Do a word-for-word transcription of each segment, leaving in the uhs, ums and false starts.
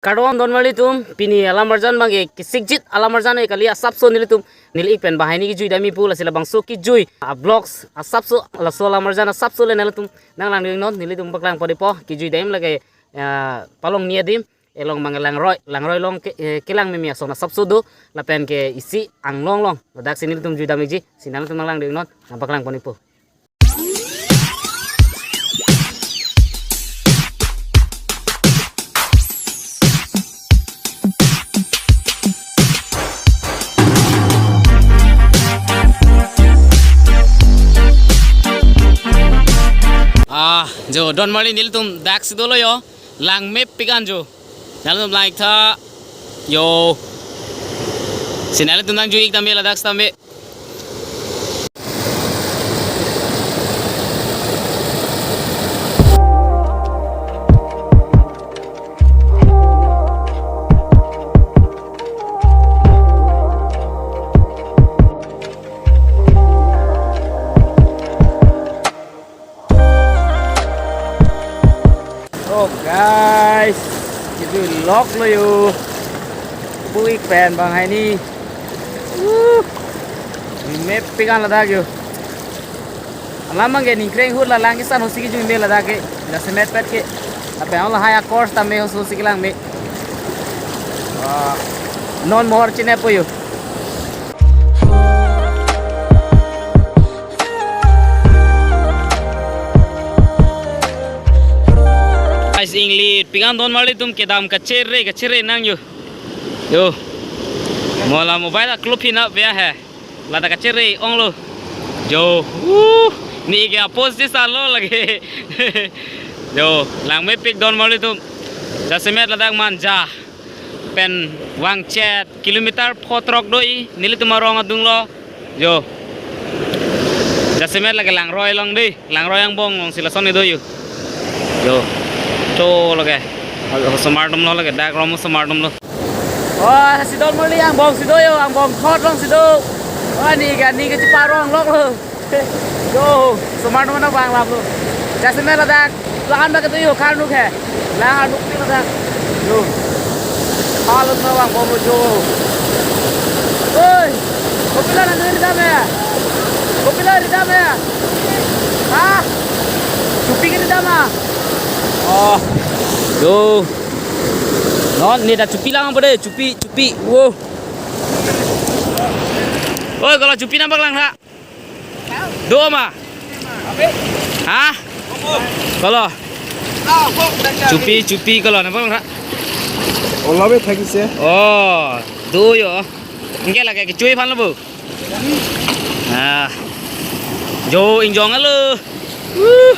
Kardom don marli atum, pini alam arjan abangke kesikjit alam arjan kali, asapso nelitum neli ik pen banghini kejui damji pu, lasi labangso kejui a vlogs asapso, laso alam arjan asapso le nelitum nanglangdun non, nelitum paklangpo dei po, kejui dam lake, eh, Palongni adim, elong abang Langroi, Langroi along ke, eh, kelang meme ason asapso do, lapen ke isi anglong along, ladaksi nelitum jui dam ikji, si nelitum nanglangdun non, nangpaklangpo dei po. Ah, jo, don marli nelitum daksi dolo jo. Langmepik an jo. Nelitum lang ik tha. Jo. Si nelitum nangjui ik tame ladak tame. Oh guys, kejui lok lo jo. Pu ik pen banghini. Uh, mepik an ladak jo. Alam abangke ningkreng ahut la lang kesan ahut si kejui me ladak ke. Jasemet pet ke. Lapen lahai a-course tame ahut si kelang me. Ah, non mohor chinine po jo. Guys, inglipik an don marli atum kedam kachere kachere nang jo. Jo. Mo la mobile a klop hina bia he. Ladak kachere onglo. Jo. Uh, ne ik ke a-post dei sa lo lake. Jo, langmepik don marli atum. Jasemet ladak Manja pen vangchet kilometer pho throk do-i, nelitum arong adung lo. Jo. Jasemet lake Langroi along dei, Langroi angbong along si lason kedo jo. Jo. Cho lake. Osomar atum lo lake, dak rom osomar atum lo. Oh, si don marli angbong si do jo, angbong thot along si do. Oh, ne ik ke, ne ik ke cheparong lok lo. Jo, osomar atum nangvang lam lo. Jasemet ladak, lahan bak kedo jo, Kharnuk he. Lahan bak kedo ladak. Jo. Halo nangvang bom lo jo. Oi, kopilo nang ridam he? Kopilo ridam he? Ha? Chupi ke ridam ah? Oh. Jo. Non, ne ta chupi lang apa dei? Chupi, chupi. Wo. Oi, kalau chupi nangpaklang tha. Do ma? Ha? Kolo. Chupi, chupi kolo, nangpaklang tha. Ola be thakise. Oh, do jo. Anke lake kechui aphan lo bo. Ah. Jo, ingjong alo. Uh.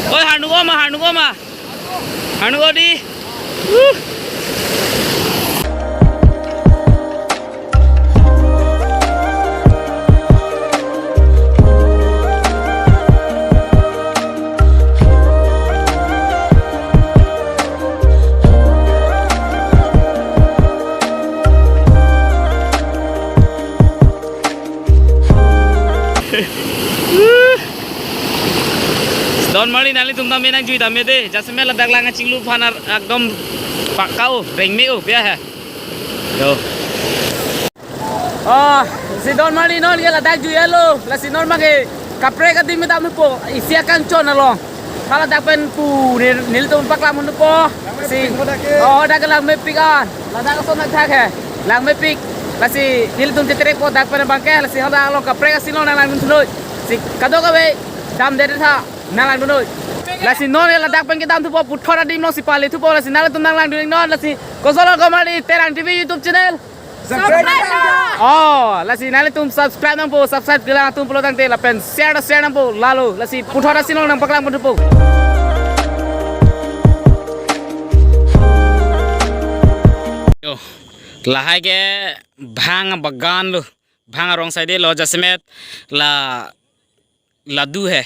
Oi, Kharnuk oma, Kharnuk oma. Kharnuk odi. Uh. Don marli nanglitum tame nangjui tame dei, jasemet ladak lang kachinglu aphan ar-, ekdom pakka o, rengme o, bia he. Jo. Oh, si don marli non ke ladak jui alo, lasi non abangke kaprek adim kedam thupo, isi akangchon along. Hala dak pen pu ne, nelitum paklang thupo. Si, oh, dak ke langmepik an. Ladak ason thakthak he. Langmepik. Lasi nelitum chetrek po dak pen abangke, lasi hala along kaprek asi along nanglangdun thunoi. Si kadokave damdet tha nanglangdun noi. Lasi non ladak pen kedam thupo, puthot adim along si pale thupo, lasi nanglitum nanglangdun non, lasi koson lo ko marli Terang T V YouTube channel. Subscribe. Oh, lasi nanglitum subscribe nangpo, subscribe kelang atum pulo tangte lapen share share nangpo, lalo lasi puthot asi along nangpaklang pon thupo. Jo, lahai ke bhang bagan lo, bhang arong side lo, jasemet la ladu he.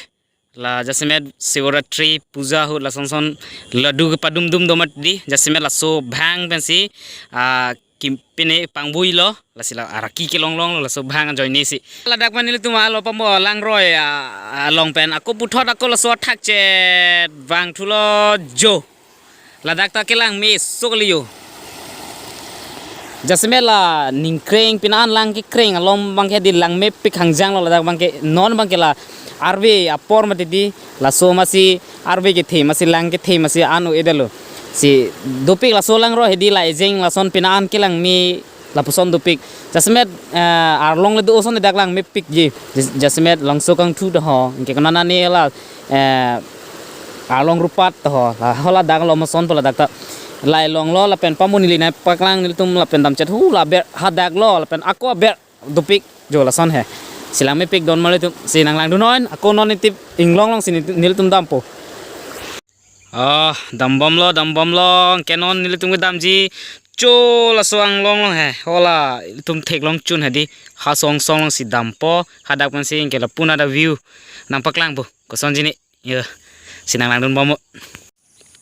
La jasemet Shivaratri puja ahut lason son ladu kepadum dum do mati dei, jasemet laso bhang pensi, ah, kim pine pangbui lo, lasi la araki kelong long lo, laso bhang ajoine si. Ladak pen nelitum alo pamo Langroi, ah, along pen ako puthot ako laso athak chet vang thulo jo. Ladak ta kelang me sok liyo. Jasemet la ningkreng pini an lang kekreng along abangke di lang mepik hangjang lo ladak abangke non abangke la arve apor mati di laso masi arve kethe masi lang kethe masi an-o-edetlo. Si dopik laso langroi hedi la ejeng lason pini an kelang me lapuson dopik. Jasemet, eh, arlong le do oson dak lang mepikji. Jas-, jasemet Langso Kangthu ta ho. Anke konat nani la, eh, arlong rupat ta ho. La ho ladak lo moson pu ladak ta. Lai longlo lapen pamuni li nai paklang nelitum lapen damchet hu la ber hadak lo lapen ako ber dopik jo lason he. Si lang mepik don marli atum si nang langdun non ako non nitip inglong along si nit-, nelitum dampo. Ah, dambomlo, dambomlo, anke non nelitum kedamji cho laso anglong along he. Hola, ilitum theklong chun hedi. Ha song song along si dampo, hadak pensi anke lapu nada view nang paklangpo. Kosonji ni, yo, si nang langdunbom.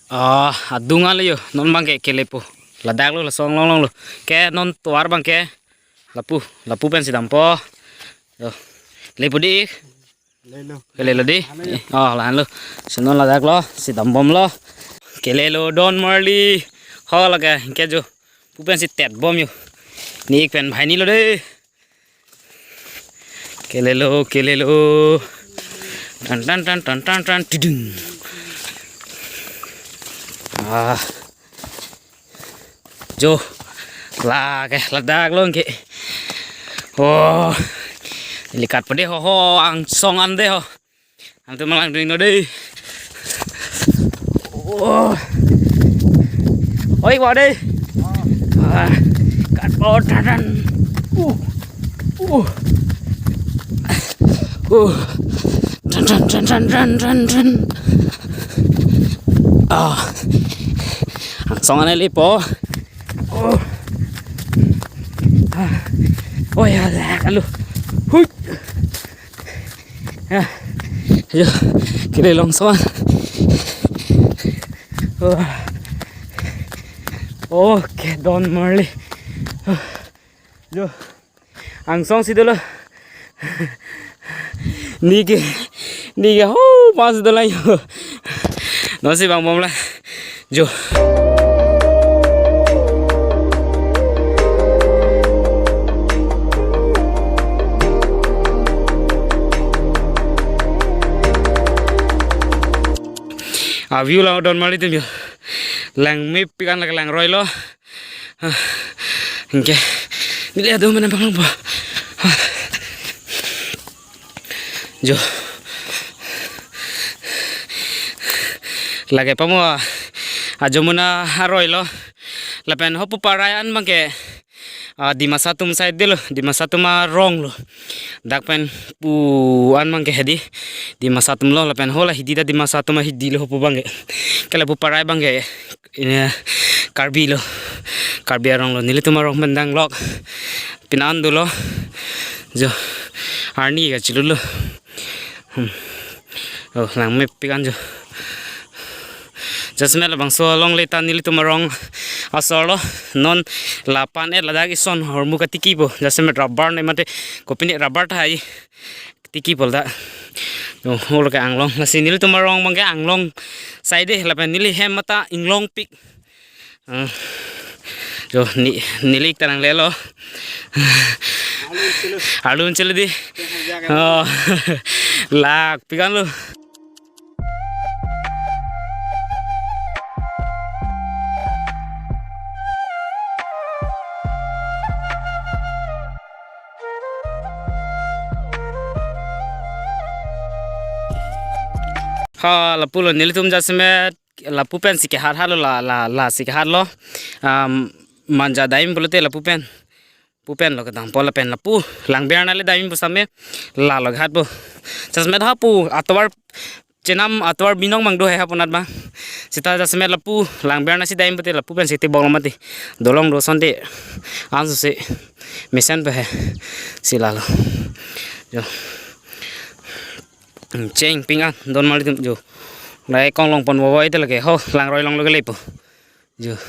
Ah, adung ale yo, non abangke kelepo. Ladak lo, laso anglong along lo. Ke non tovar abangke, lapu, lapu pensi dampo. Yo, lepo di. Lelo. Kelelo di. Halo, yo. Eh, oh, lahan lo. Si non ladak lo, si dambomlo. Kelelo don marli. Ho lake, anke jo. Pu pensi tetbom yo. Ni ik pen bhai ni lo de. Kelelo, kelelo. Tan, tan, tan, tan, tan, tan, tidung. Ah. Jo. Lake, ladak lo anke. Oh. Likat pade ho, ho, angsong an de ho. Ang tu malang ding no de. Oh. Oi, wa de. Ah, kat po tadan. Uh. Uh. Uh. Tan, tan, tan, tan, tan, tan, tan. Ah. Angsong an le po. Oh. Ah. Oh ya, la, alo. Hui. Ya. Yo. Kele longson. Oh. Oke, don marli. Yo. Angsong si dolo. Ni ke, ni ke ho pas dolo yo. Non si vangbomlo. Jo. A view lang don marli atum yo. Lang mepik an lake langroi lo. Ah, anke. Neli ado mana bang po. Ah. Jo. Lake pamo a, a Jamuna aroi lo. Lapen hopu parai an abangke, ah, Dimasa atum side de lo, Dimasa atum arong lo. Dak pen pu an abangke hedi. Dimasa atum lo, lapen hola hidi ta Dimasa atum ahidi lo hopu abangke. Kala pu parai abangke. Ini Karbi lo. Karbi arong lo. Nelitum arong pen danglok. Pini an dolo. Jo. Arni kachilutlo. Hmm. Oh, lang mepik an jo. Jasemet labangso along le ta nelitum arong asor lo. Non lapu-an et ladak ison hormu katiki po. Jasemet rubber ne mate kopine rubber tahai. Tiki pol ta. Yo, holo ke anglong. Lasi nelitum arong abangke anglong side lapen neli hem mata inglongpik. Ah, yo, ni, neli ik ta nanglelo. Arlun chelo di. Oh, lakpik an lo. Ha, lapu lo nelitum jasemet, lapu pensi kehat hat lo la, la, lasi kehat lo. Um, Manja Dam pulote lapu pen. Pu pen lo kedam po lapen lapu. Langberna le dam pu same lalo kehat po. Jasemet hapu atovar chenam atovar binong abang do hai hapu nat abang. Seta jasemet lapu Langberna si dam pute lapu pensi tebok lo mati. Dolong do sonte. Ansu se mesen pe hai. Si lalo. Jo. Cheng pik an don marli atum jo. Lai konglong pon boboi te lake ho langroi longlo ke lepo. Jo.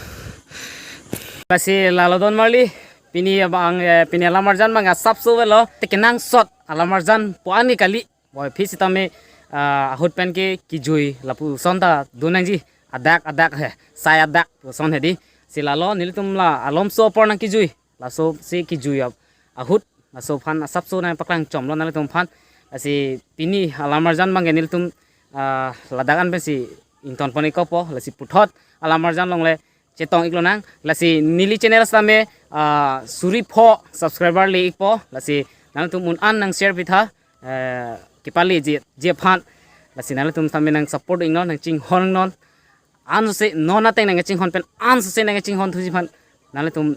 Lasi lalo don marli pini abang, eh, pini alamarjan abang asap so velo te kenangsot alamarjan pu an ke kali. Boi phi sitame, ah, ahut pen ke kijui lapuson ta dun nangji. adak adak he, sai adak puson hedi. Si lalo nelitum la alomso apor nangkejui, laso si kejui ap ahut, laso aphan asapso nangpaklang chomlo nanglitum aphan. Lasi pini alam arjan abangke nelitum ah, ladak an pensi ingtonpon ikpo, lasi puthot alam arjan along le chetong iklonang. Lasi neli channel sitame ah, suri pho subscriber le ikpo, lasi nanglitum un an nang share pitha, eh, kepaleji aphan. Lasi nanglitum sitame nang support iknon, nang chinghon non. Ansose non ateng nang chinghon pen ansose nang chinghon thuji aphan nanglitum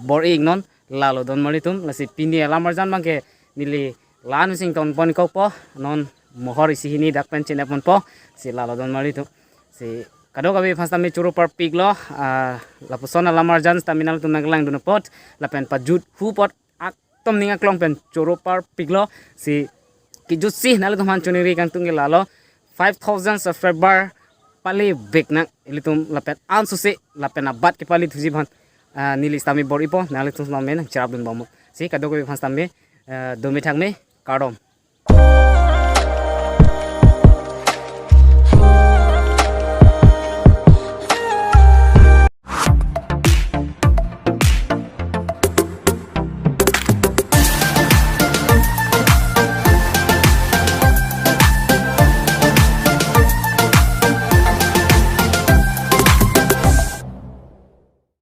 bor-i iknon, lalo don marlitum. Lasi pini alam arjan abangke neli la-an si ingtonpon ikpo, non mohor isi hini dak pen chenepponpo, si lalo don marlitum. Si kadokave aphan sitame choro parpiklo, ah, lapuson alam arjan sitame nanglitum nanglang dun apot, lapen pajut hu apot, atum ning aklong pen choro parpiklo. Si kejutsi nanglitum aphan choningri kangtung ke lalo, five thousand subscriber palevek nang ilitum lapen ansose lapen abat kepale thuji aphan, ah, neli sitame bor-ipo, nanglitum sitame nang cherap dun bom. Si kadokave aphan sitame, ah, dome thakme, kardom.